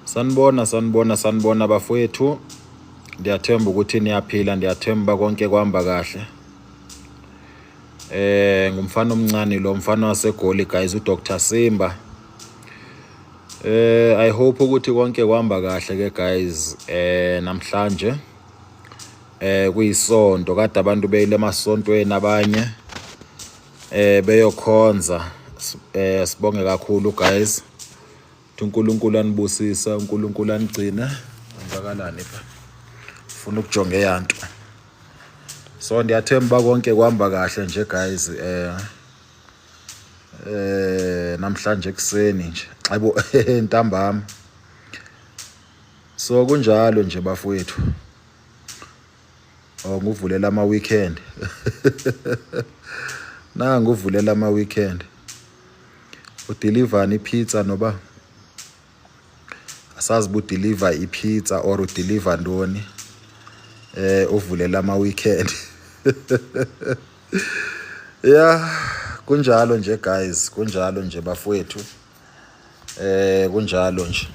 Sanibona, sanibona, sanibona bafowethu. Ndiyathemba ukuthi niyaphila, ndiyathemba konke kuhamba kahle. Ngumfana omncane lo, mfana waseGoli guys, uDr Simba. I hope ukuthi konke kuhamba kahle ke guys namhlanje. Kuyisonto kade abantu beyile emasontweni abanye beyokhonza. Sibonge kakhulu guys. uNkulunkulu anibusisa, uNkulunkulu anigcine. Kwenzakalani pha? Ufuna ukujonga eyanto. So ndiyathemba konke kuhamba kahle nje guys namhlanje ekuseni nje. Hayibo ntambama. So kunjalo nje bafowethu. Oh nguvulela ama weekend. Nangu uvulela ama weekend. Udeliver ipizza noba asazi budeliver ipizza or udeliver ntoni. Uvulela ama weekend. Yeah, kunjalo nje guys, kunjalo nje bafowethu. Kunjalo nje.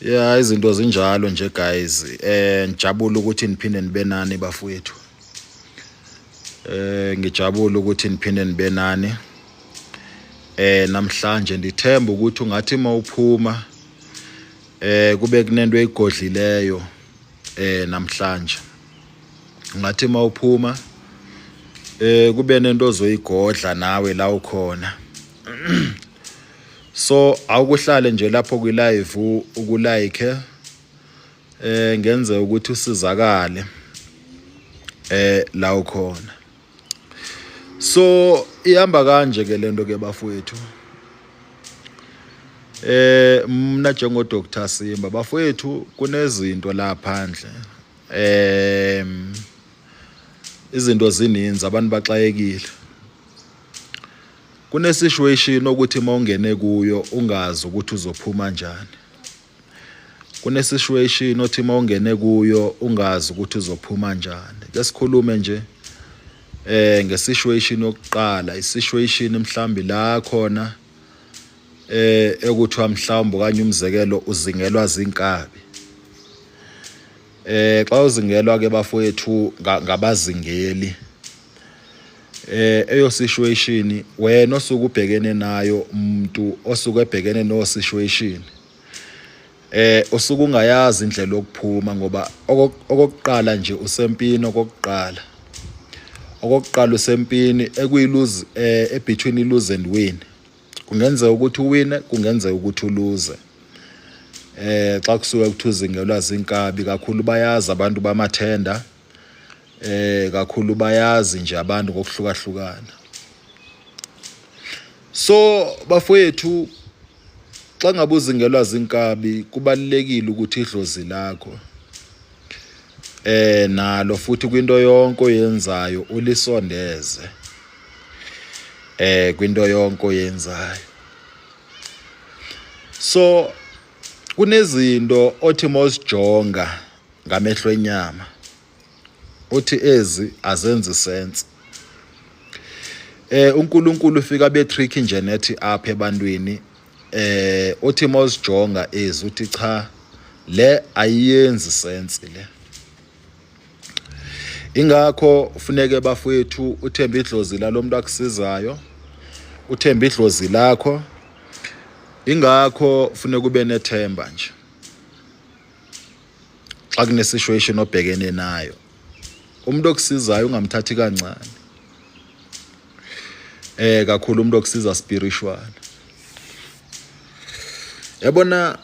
Yeah, izinto zinjalo nje guys. Ngijabula ukuthi niphinde nibe nani bafowethu. Ngijabula ukuthi niphinde nibe nani. Namhlanje ndithemba ukuthi ungathi mawuphuma kube kunento eyigodlileyo namhlanje. Ungathi mawuphuma kube nento ozoyigodla nawe la ukhona. So awukuhlale nje lapho kwi live ukulike ngenze ukuthi usizakale la ukhona. So ihamba kanje ke lento ke bafowethu. Mina njengo Dr Simba bafowethu kunezinto la phandle. Izinto zininzi abantu baxakekile. Kune situation ukuthi mawungene kuyo ungazi ukuthi uzophuma kanjani. Kune situation othi mawungene kuyo ungazi ukuthi uzophuma kanjani. Ke sikhulume nje ngesituation yokuqala, isituation mhlambi la khona ekuthiwa mhlawumbe okanye umzekelo uzingelwa zinkabi. Xa uzingelwa ke bafowethu ngabazingeli eyo situation wena osuke ubhekene nayo umuntu osuke ebhekene no situation usuke ungayazi indlela yokuphuma ngoba okokuqala nje usempini okokuqala usempini ekuyiluze between lose and win. Kungenzeka ukuthi uwine, kungenzeka ukuthi uluze. Xa kusuke kuthi uzingelwa zinkabi kakhulu bayazi abantu bamathenda, kakhulu bayazi nje abantu ngokuhlukahlukana. So bafowethu xa ngabe uzingelwa zinkabi kubalulekile ukuthi idlozi lakho nalo futhi kwinto yonke oyenzayo ulisondeze kwinto yonke oyenzayo. So kunezinto othi mosijonga ngamehlo enyama uthi ezi azenzi sense. uNkulunkulu ufika be tricky nje nethi apha ebantwini uthi mosijonga ezi uthi cha le ayiyenzi sense le. Ingakho funeke bafowethu uthembe idlozi lalomuntu akusizayo, uthembe idlozi lakho. Ingakho funeka ube nethemba nje xa kune situation obhekene nayo. Umuntu okusizayo ungamthathi kancane. Kakhulu umuntu okusiza spiritual. Yabona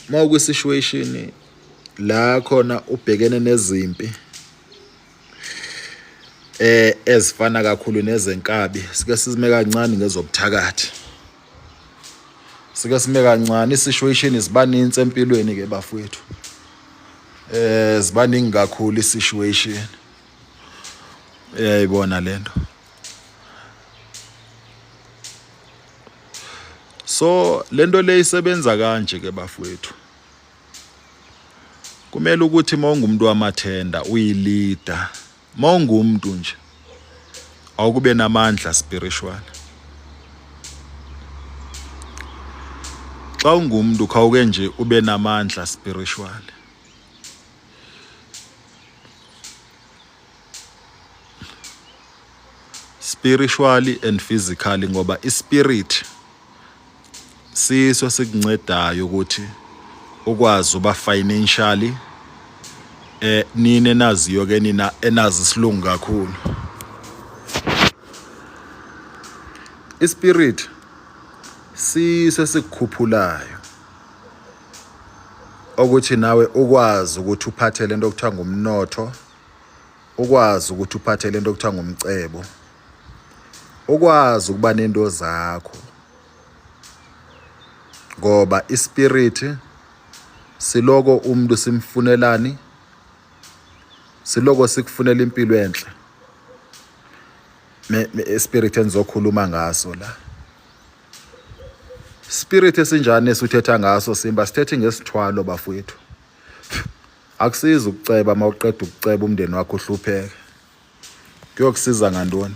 mawukwi situation la khona ubhekene nezimpi ezifana kakhulu nezenkabi, sike sizime kancane ngezobuthakathi. Sike sime kancane, isituation zibaninzi empilweni ke bafowethu. Zibaningi kakhulu isituation. Uyayibona lento. So lento le isebenza kanje ke bafowethu. Kumele ukuthi uma ungumuntu wamathenda uyi-leader, uma ungumuntu nje awukube namandla spiritual. Xa ungumuntu khawuke nje ube namandla spiritual. Spiritually and physically ngoba ispirit siso sikuncedayo ukuthi ukwazi uba financially eh nina enaziyo ke nina enazi isilungu kakhulu. Ispirit siso esikukhuphulayo ukuthi nawe ukwazi ukuthi uphathe lento okuthiwa ngumnotho, ukwazi ukuthi uphathe lento okuthiwa ngumcebo, ukwazi ukuba nento zakho, ngoba ispirit siloko umuntu simfunelani, siloko sikufunela impilo enhle. Spirit engizokhuluma ngaso la, spirit esinjani esuthetha ngaso Simba? Sithethe ngesithwalo bafowethu. Akusizi ukuceba uma uqeda ukuceba umndeni wakho uhlupheke. Kuyokusiza ngantoni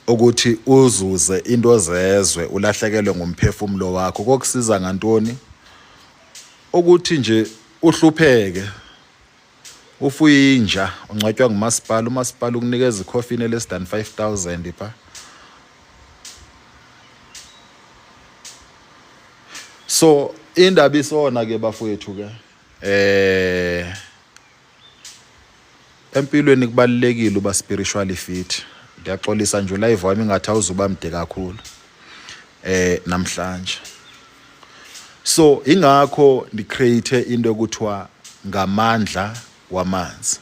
ukuthi uzuze into zezwe ulahlekelwe ngumphefumulo wakho? Kokusiza ngantoni ukuthi nje uhlupheke, ufuye inja, ungcwatywa ngumasipala, umasipala ukunikeza ikhofini less than 5000 pha? So indaba isona ke bafowethu ke, empilweni kubalulekile uba spiritually fit. Ndiyaxolisa nje, live wami ngathi awuzuba mde kakhulu namhlanje. So ingakho ndicreate into ekuthiwa ngamandla wamanzi,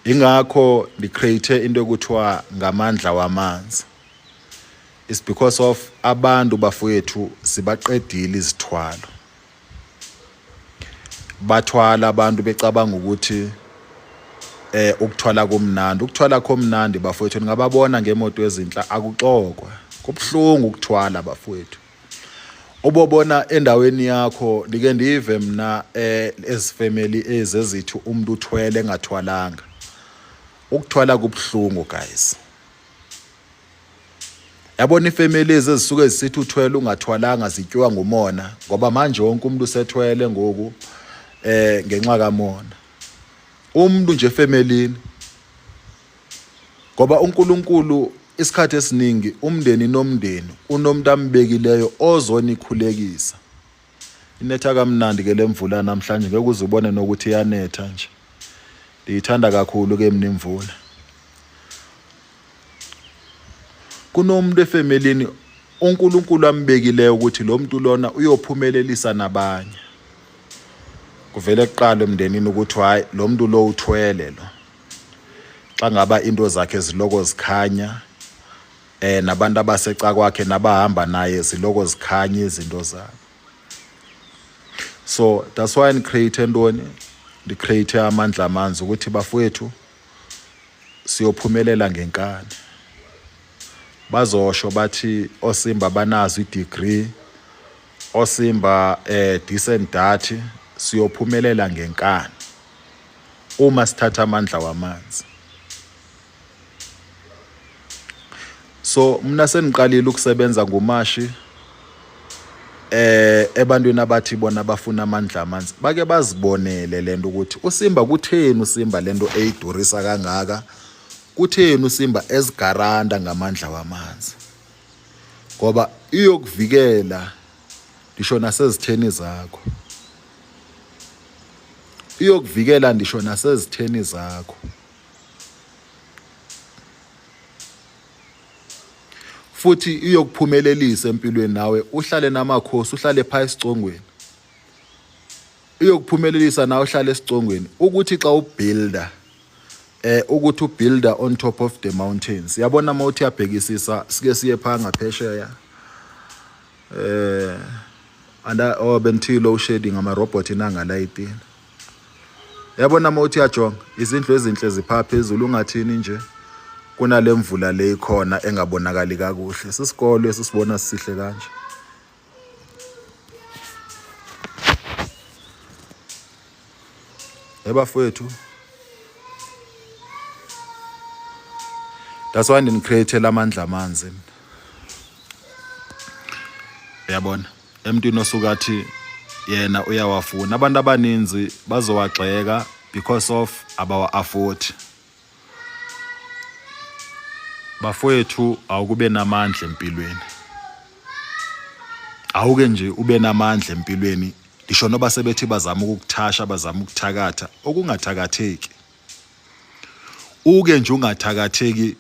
ingakho ndicreate into ekuthiwa ngamandla wamanzi is because of abantu bafowethu sibaqedile izithwalo. Bathwala abantu becabanga ukuthi ukuthwala kumnandi. Ukuthwala komnandi bafowethu, ningababona ngemoto ezinhla, akuxokwa, kubuhlungu ukuthwala bafowethu. Ubobona endaweni yakho, ndike ndive mna ezifamily ezithi umuntu uthwele engathwalanga. Ukuthwala kubuhlungu guys. Yabona ifamily ezisuke zisithi uthwele ungathwalanga zityiwa ngumona, ngoba manje wonke umuntu usethwele ngoku ngenxa kamona. Umuntu nje efamilini, ngoba uNkulunkulu isikhathi esiningi umndeni nomndeni unomuntu ambekileyo ozonikhulekisa. Inetha kamnandi ke lemvula namhlanje, ngeke uze ubone nokuthi iyanetha nje. Ndiyithanda kakhulu ke mina imvula. Kunomuntu efemelini uNkulunkulu ambekileyo ukuthi lo muntu lona uyophumelelisa nabanye. Kuvele kuqala emndenini ukuthi hayi, lo muntu lo uthwele lo. Xa ngaba into zakhe ziloko zikhanya, nabantu abaseca kwakhe nabahamba naye ziloko zikhanya izinto zabo. So that's why ngicreate ntoni, ndicreate amandla amanzi ukuthi bafowethu siyophumelela ngenkani. Bazosho bathi oSimba banazo i-degree, oSimba decent that, siyophumelela ngenkani uma sithatha amandla wamanzi. So mina sengiqalile ukusebenza ngomashi ebantwini abathi bona bafuna amandla amanzi, bake bazibonele lento ukuthi uSimba kutheni, uSimba lento eyidurisa kangaka, kutheni uSimba ezigaranta ngamandla wamanzi, ngoba iyokuvikela ndisho nasezitheni zakho, iyokuvikela ndisho nasezitheni zakho. Futhi iyokuphumelelisa empilweni, nawe uhlale namakhosi, uhlale pha esicongweni. Iyokuphumelelisa nawe uhlale esicongweni, ukuthi xa ubuilder ukuthi ubuilder on top of the mountains. Yabona uma uthi uyabhekisisa, sike siye pha ngaphesheya, anda oh benthilo ushading ama robot nangalayitini. Yabona uma uthi uyajonga izindlu ezinhle zipha phezulu, ungathini nje kunale mvula le ikhona engabonakali kakuhle. Sisikolo esisibona sisihle kanje. Ebafowethu, that's why ndini-create-ela amandla amanzi mina. Uyabona, emntwini osuke athi yena uyawafuna, abantu abaninzi bazowagxeka because of abawa-afford. Bafowethu, awukube namandla empilweni, awuke nje ube namandla empilweni. Ngisho noba sebethi bazama ukukuthasha, bazama ukuthakatha, okungathakatheki, uke nje ungathakatheki,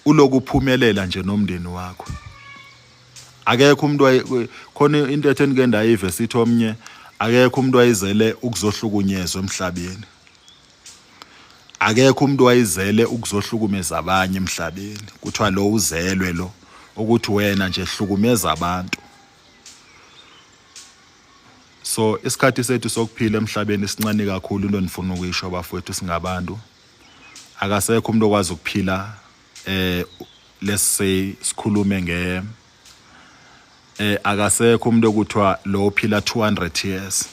uloku uphumelela nje nomndeni wakho. Akekho umuntu khona into ethi engike ndayiva esithi omnye, akekho umuntu wayezele ukuzohlukunyezwa emhlabeni, akekho umuntu wayezele ukuzohlukumeza abanye emhlabeni. Kuthiwa lo uzelwe lo ukuthi wena nje hlukumeza abantu. So isikhathi sethu sokuphila emhlabeni sincane kakhulu. Into endifuna ukuyisho bafowethu, singabantu, akasekho umuntu okwazi ukuphila let's say sikhulume nge akasekho umuntu okuthiwa lo uphila 200 years.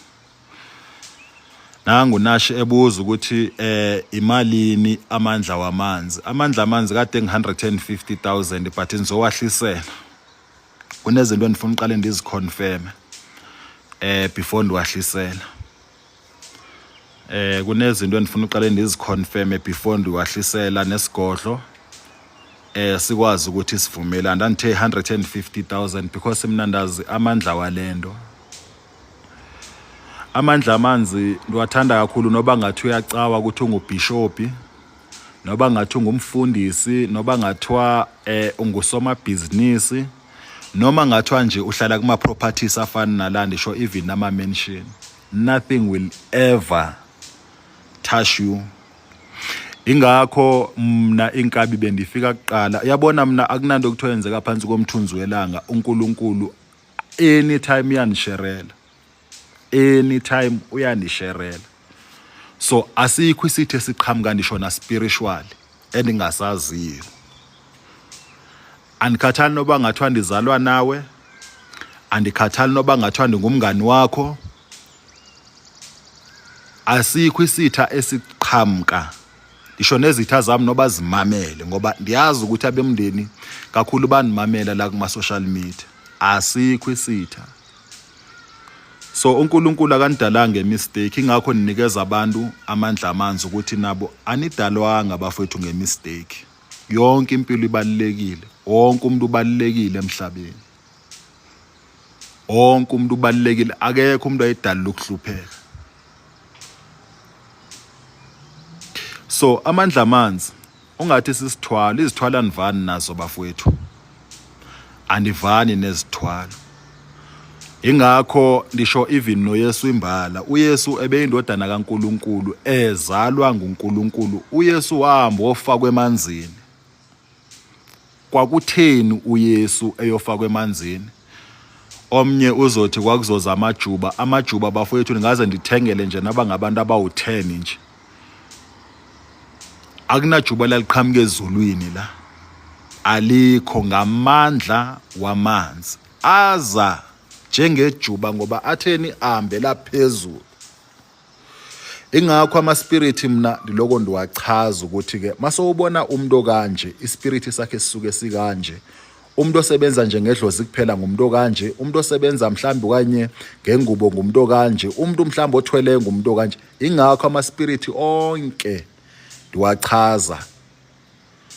Nangu Nash ebuza ukuthi imalini amandla wamanzi. Amandla amanzi kade ngi-150,000, but ngizowahlisela. Kunezinto endifuna uqale ndiziconfirme before ndiwahlisela. Kunezinto endifuna uqale ndiziconfirme before ndiwahlisela nesigodlo sikwazi ukuthi sivumelane. Ndandithe 150,000 because mina ndazi amandla walento. Amandla amanzi ndiwathanda kakhulu, noba ngathi uyacawa ukuthi ungubhishopi, noba ngathi ungumfundisi, noba ngathiwa ungusomabhizinisi, noma ngathiwa nje uhlala kuma properties afana nala, ndisho even nama mansion, nothing will ever touch you. Ingakho mna inkabi bendifika kuqala, yabona, mna akunanto kuthiwa yenzeka phansi komthunzi welanga. UNkulunkulu anytime uyanisherela, anytime uyanisherela. So asikho isitho esiqhamuka, ndisho na spiritual, endingasaziyo. Andikhathali noba ngathiwa ndizalwa nawe, andikhathali noba ngathiwa ndingumngani wakho, asikho isitha esiqhamuka. Ngisho nezitha zami noba zimamele, ngoba ndiyazi ukuthi abemndeni kakhulu banimamela la kuma social media, asikho isitha. So uNkulunkulu akanidalanga ngemistake, ingakho ninikeza abantu amandla amanzi ukuthi nabo anidalwanga bafowethu ngemistake. Yonke impilo ibalulekile, wonke umuntu ubalulekile emhlabeni, wonke umuntu ubalulekile, akekho umuntu ayidalile ukuhlupheka. So amandla amanzi ungathi sisithwalo, izithwalo anivani nazo bafowethu, anivani nezithwalo. Ingakho ndisho even noYesu imbala, uYesu ebeyindodana kaNkuluNkulu, ezalwa nguNkulunkulu. uYesu wahamba wofakwa emanzini. Kwakutheni uYesu eyofakwa emanzini? Omnye uzothi kwakuzoza amajuba. Amajuba bafowethu, ningaze ndithengele nje nabangabantu abawu-10 nje, akunajuba laliqhamuka ezulwini la, alikho. Ngamandla wamanzi aza njengejuba, ngoba atheni? Ahambela phezulu. Ingakho ama-spirit mina ndiloko ndiwachaza ukuthi ke masowubona umuntu okanje, ispirit sakhe sisuke sikanje. Umuntu osebenza nje ngedlozi kuphela ngumuntu okanje, umuntu osebenza mhlawumbe okanye ngengubo ngumuntu okanje, umuntu mhlawumbe othwele ngumuntu okanje. Ingakho ama-spirit onke ndiwachaza,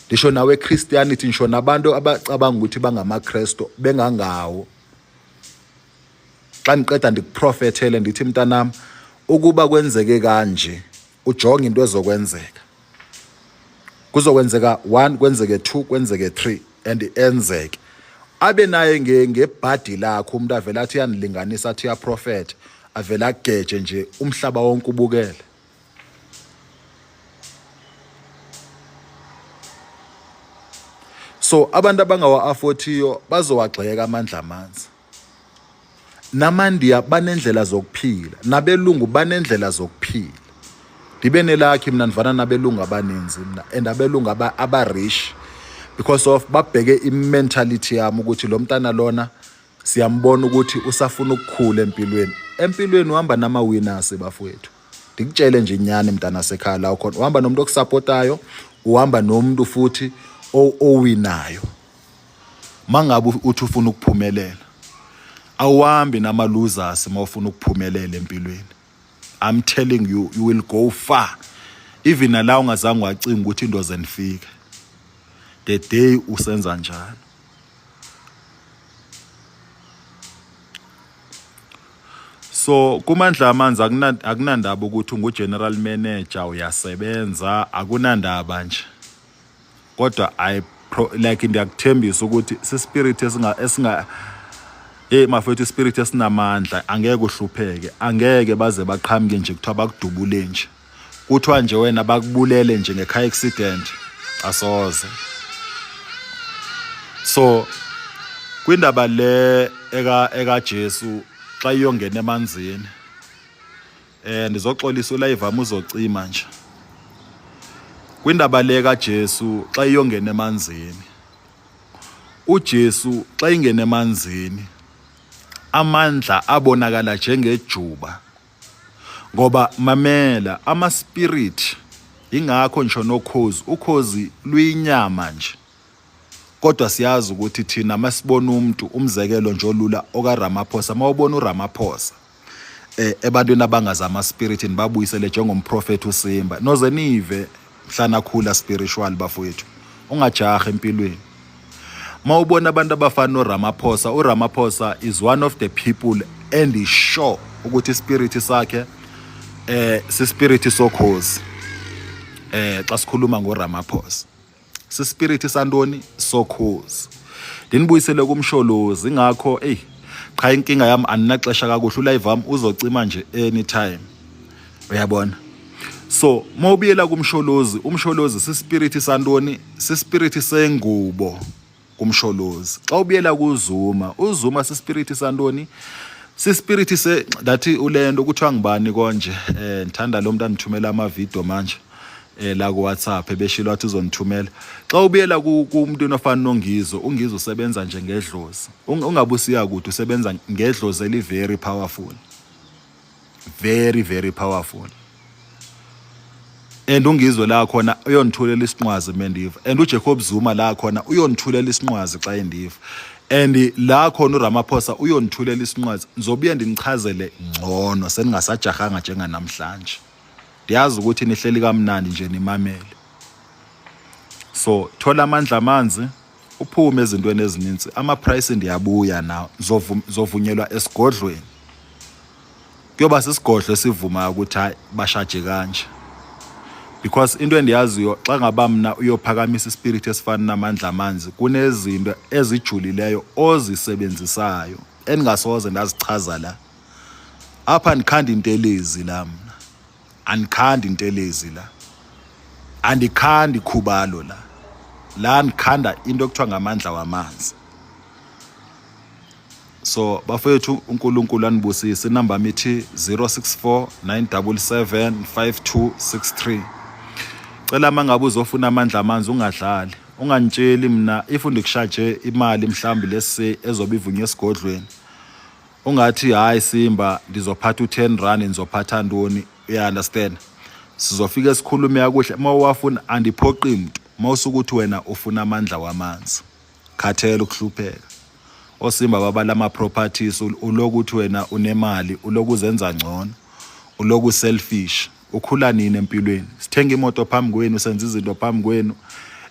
ngisho nawe Christianity, ngisho nabantu abacabanga ukuthi bangamaKristu bengangawo. Xa ndiqeda ndikuprofethele, ndithi mntanam, ukuba kwenzeke kanje, ujonge into ezokwenzeka, kuzokwenzeka 1, kwenzeke 2, kwenzeke 3, and enzeke. Abe naye ngebhadi lakho umuntu avele athi uyanilinganisa, athi uyaprofetha, avele ageje nje umhlaba wonke ubukele. So abantu abangawa-afothiyo bazowagxeka amandla amanzi. NamaNdiya banendlela zokuphila, nabelungu banendlela zokuphila. Ndibe nelakhi mina, ndivana nabelungu abaninzi mina, and abelungu aba-rich because of babheke i-mentality yami ukuthi lo mntana lona siyambona ukuthi usafuna ukukhula empilweni. Empilweni uhamba nama-winners bafowethu. Ndikutshele nje inyani mntana sekhaya la ukhona. Uhamba nomuntu okusapotayo, uhamba nomuntu futhi owinayo. Mangabe uthi ufuna ukuphumelela, awuhambi nama losers mawufuna ukuphumelela empilweni. I'm telling you, you will go far. Even nala ungazange wacinga ukuthi into zenifika. The day usenza njalo. So kumandla amanzi akunandaba ukuthi ungu general manager uyasebenza akunandaba nje. Kodwa I pro, like ndiyakuthembisa ukuthi si spirit esinga esinga hey mafethu ispirit esinamandla angeke uhlupheke angeke baze baqhamuke nje kuthiwa bakudubule nje kuthiwa nje wena bakubulele nje ngecar accident asoze so kwindaba le eka eka Jesu xa iyongena emanzini eh ndizoxolisa ulive wami uzocima nje kwindaba le kaJesu xa iyongena emanzini uJesu xa ingena emanzini amandla abonakala njengejuba ngoba mamela ama spirit ingakho ngisho nokhozi ukhozi luyinyama nje kodwa siyazi ukuthi thina masibona umuntu umzekelo nje olula okaRamaphosa mawubona uRamaphosa eh ebantwini abangazi ama spirit nibabuyisele njengomprofeti uSimba noze nive mhla nakhula spiritual bafowethu ungajahi empilweni mawubona abantu abafana noRamaphosa uRamaphosa is one of the people and sure ukuthi ispirit sakhe eh sispirit sokhozi eh xa sikhuluma ngoRamaphosa sispirit santoni sokhozi ndinibuyisele kumsholozi ingakho eyi qha inkinga yami andinaxesha kakuhle ulive wami uzocima nje anytime uyabona so mawubuyela kumsholozi umsholozi sispirit santoni sispirit sengubo kumsholozi xa ubuyela kuzuma uzuma sispirit santoni sispirit se ndathi ulento kuthiwa ngibani konje eh ngithanda lo muntu andithumela ama video manje eh la ku WhatsApp ebeshilo wathi uzonithumela xa ubuyela kumuntu ofana nongizo ungizo usebenza nje ngedlozi ungabusiya kude usebenza ngedlozi eli very powerful very very powerful and ungizwe la khona uyonithulela isinqwazi mendiva and uJacob Zuma la khona uyonithulela isinqwazi xa endiva and la khona uRamaphosa uyonithulela isinqwazi ngizobuye ndinichazele ngcono seningasajahanga njenganamhlanje ndiyazi ukuthi nihleli kamnandi nje nimamele so thola amandla amanzi uphume ezintweni ezininzi ama-price ndiyabuya nawo zovunyelwa esigodlweni kuyoba sisigodlo esivumayo ukuthi hayi bashaje kanje because into endiyaziyo xa ngaba mna uyophakamisa ispirit esifana namandla amanzi kunezinto ezijulileyo ozisebenzisayo endingasoze ndazichaza la apha ndikhanda intelezi la mna andikhandi intelezi la andikhandi khubalo la la ndikhanda into ekuthiwa ngamandla wamanzi so bafowethu uNkulunkulu anibusise inamba yami ithi 064 977 5263 cela mangabe uzofuna amandla amanzi ungadlali ungantsheli mina if ndikushaje imali mhlawumbi lesi ezobe ivunywe esigodlweni ungathi hayi Simba ndizophatha u-10 rand ndizophatha ntoni uya understand sizofike sikhulume kakuhle uma uwafuna andiphoqi mntu uma usukuthi wena ufuna amandla wamanzi khathela ukuhlupheka osimba babala ama-properties ulokuthi wena unemali uloku uzenza ngcono uloku selfish ukhula nini empilweni sithenga imoto phambi kwenu senza izinto phambi kwenu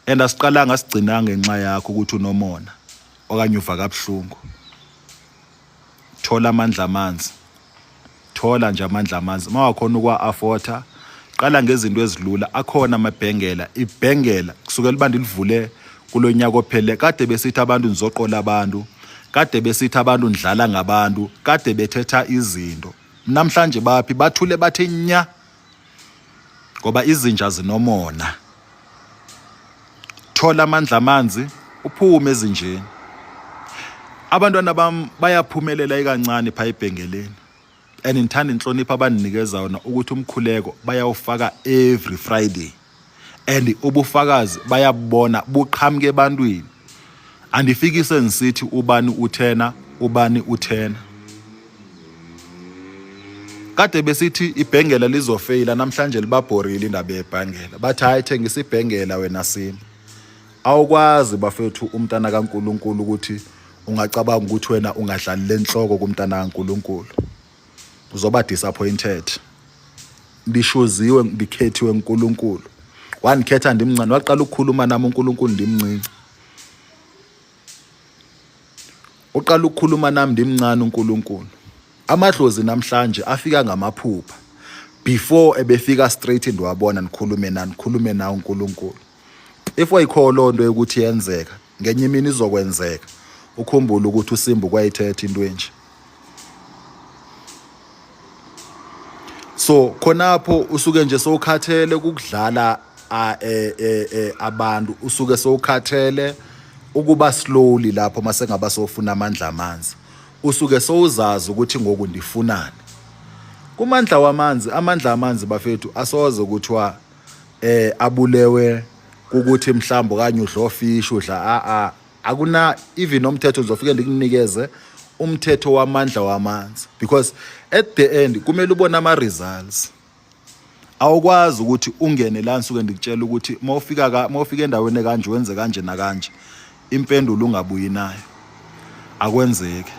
and asiqalanga sigcinanga ngenxa yakho ukuthi unomona okanye uva kabuhlungu thola amandla amanzi thola nje amandla amanzi uma wakhona ukwa-afotha qala ngezinto ezilula akhona amabhengela ibhengela kusukela uba ndilivule kulo nyaka ophele kade besithi abantu ndizoqola abantu kade besithi abantu ndidlala ngabantu kade bethetha izinto namhlanje baphi bathule bathe nya ngoba izinja zinomona thola amandla amanzi uphume ezinjeni abantwana bam bayaphumelela ikancane pha ebhengeleni and ngithanda inhlonipho abandinikeza yona ukuthi umkhuleko bayawufaka every Friday and ubufakazi bayabubona buqhamuke ebantwini andifikise ngisithi ubani uthena ubani uthena Kade besithi ibhengela lizofeyila, namhlanje libabhorile indaba yebhangela. Bathi hayi, thengisa ibhengela wena Simba. Awukwazi bafethu umntana kaNkuluNkulu ukuthi ungacabanga ukuthi wena ungadlali lenhloko kumntana kaNkuluNkulu. Uzoba disappointed. Ndishuziwe, ndikhethiwe uNkulunkulu. Wandikhetha ndimncane, waqala ukukhuluma nami uNkulunkulu ndimncinci. Uqala ukukhuluma nami ndimncane uNkulunkulu. Amadlozi namhlanje afika ngamaphupha. Before ebefika straight ndiwabona nikhulume nani, khulume nawe uNkulunkulu. If wayikho loo nto yokuthi yenzeka, ngenye imini izokwenzeka. Ukhumbule ukuthi uSimba kwayithetha into enje. So khonapho usuke nje sowukhathele ukudlala e, e, e, abantu, usuke sowukhathele ukuba slowly lapho mase ngaba sofuna amandla amanzi, usuke sowuzazi ukuthi ngoku ndifunani kumandla wamanzi. Amandla amanzi bafethu asoze kuthiwa abulewe ukuthi mhlawumbe okanye udla ofish udla a a akuna even umthetho. Ngizofike ndikunikeze umthetho wamandla wamanzi because at the end kumele ubone ama results. Awukwazi ukuthi ungene la ngisuke ndikutshela ukuthi mawufika ka mawufika endaweni kanje wenze kanje nakanje, impendulo ungabuyi nayo. Akwenzeki,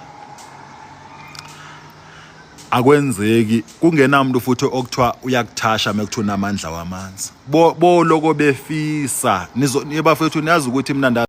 akwenzeki. Kungenamuntu futhi okuthiwa uyakuthasha mekuthiwa unamandla wamanzi. Bo loko befisa nizo bafethu, niyazi ukuthi mina